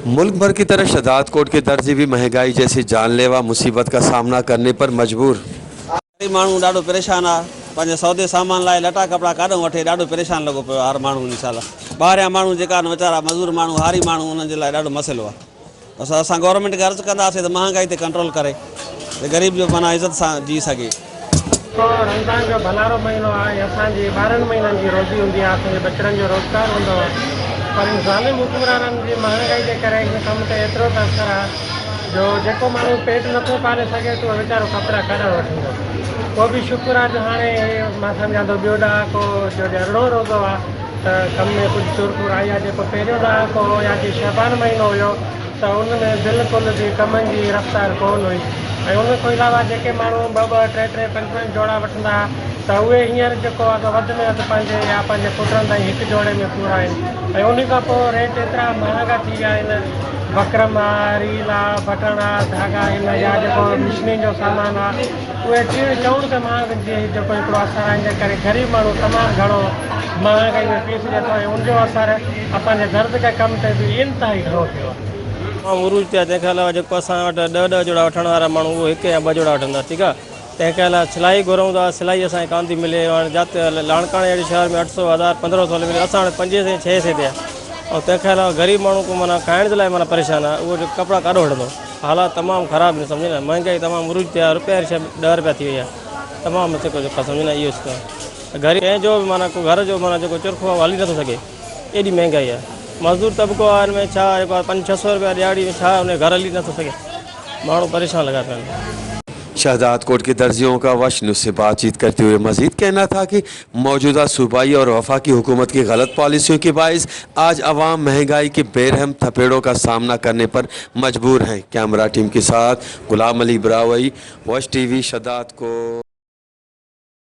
मुल्क भर की तरह शहदादकोट के दर्जी भी महंगाई जैसी जानलेवा मुसीबत का सामना करने पर मजबूर। غريب ماڻهو ڏاڍو پريشان آ پنهنجي سودي سامان لاء لٽا ڪپڙا ڪاڏئون وٺي ڏاڍو پريشان لڳو پيو آ هر ماڻهو انشاء الله ٻاهريان ماڻهو جيڪا آهن ويچارا مزور ماڻهو هاري ماڻهو انهن جي لاء ڏاڍو مسئلو آ بس اسان گورنمينٽ کي عرض ڪنداسين ته مهانگائي تي ڪنٽرول ڪري ته غريب جو معنيٰ عزت سان جي سگهي. سو رمضان جو ڀلارو مهينو آهي ۽ اسان جي 12 مهينن جي روزي هوندي آهي، اسان جي ٻچڙن جو روزگار هوندو آهي پر ان ظالم حڪمرانن جي مهانگائي جي ڪري ان ڪم تي ايترو ته اثر آهي جو جيڪو ماڻهو پيٽ نٿو پالي سگهي ته اهو ويچارو ڪپڙا ڪڏهن وٺندو. پوء به شڪر آهي جو هاڻي مان سمجهان ٿو ٻيو ڏهاڪو جو ارڙهون روزو آهي ته ڪم ۾ ڪجهه چور پور آئي آهي جيڪو پهريون ڏهاڪو هو يا جي شعبان مهينو هيو ته ان ۾ بلڪل به ڪمن جي رفتار ڪونه هئي ۽ ان کان علاوه جيڪي ماڻهو ٻه ٻه ٽي ٽي پنج پنج جوڙا وٺندا ها ته اهي هينئر جيڪو آهي سو وڌ ۾ وڌ پنهنجي يا پنهنجي پٽن تائين هڪ جوڙي ۾ پورا آهن ۽ ان کان پوء ريٽ ايترا مهانگا ٿي ويا آهن بڪرم آ ريل آ بٽڻ آ ڌاڳا آهن يا جيڪو مشنين جو سامان آ اهي ٽيڻ چئوڻ تي مهانگ جي جيڪو هڪڙو اثر آهي ان جي ڪري غريب ماڻهو تمام گهڻو مهانگائي ۾ پيسجي ٿو ۽ ان جو اثر اسان جي درد ڪي ڪم تي به انتهائي گهڻو ٿيو آهي. تمام عروج تي آهي تنهن کان علاوه جيڪو اسان وٽ ڏهه ڏهه جوڙا وٺڻ وارا ماڻهو اهو هڪ يا ٻه جوڙا وٺندا ٺيڪ آهي تنهن کان علاوه سلائي گهرون ٿا سلائي اسان کي ڪانه ٿي ملي هاڻي جاتي لاڙڪاڻي جهڙي شهر ۾ اٺ سو هزار پندرهن سو ملي اسان وٽ پنجين سئين ڇهين سئين تي آهي ۽ تنهن کان علاوه غريب ماڻهو ڪو معنيٰ کائڻ جي لاء معنيٰ پريشان آهي اهو ڪپڙا ڪاڏو وٺندو حالات تمام خراب آهن سمجهي نه مهنگائي تمام عروج تي آهي روپيا رشيا ڏهه روپيا ٿي وئي آهي تمام جيڪو سمجهي نه اهو غريب ڪنهن جو به معنيٰ ڪو گهر جو معنيٰ جيڪو چرخو آهي اهو هلي نٿو سگهي ايڏي مهنگائي آهي مزدور طبقو آهي ان ۾ ڇا جيڪو آهي پنج ڇهه سو روپيا ڏهاڙي ۾ ڇا ان جو گهر هلي نٿو سگهي ماڻهو پريشان لڳا پيا آهن. شهدادڪوٽ के दर्जियों का वश न्यूज़ से बातचीत करते हुए मजीद कहना था कि मौजूदा सूबाई और वफाकी हुकूमत की गलत पॉलिसियों के बायस आज अवाम महंगाई के बेरहम थपेड़ों का सामना करने पर मजबूर हैं। कैमरा टीम के साथ गुलाम अली ब्रावई, वश टीवी, शहदादकोट।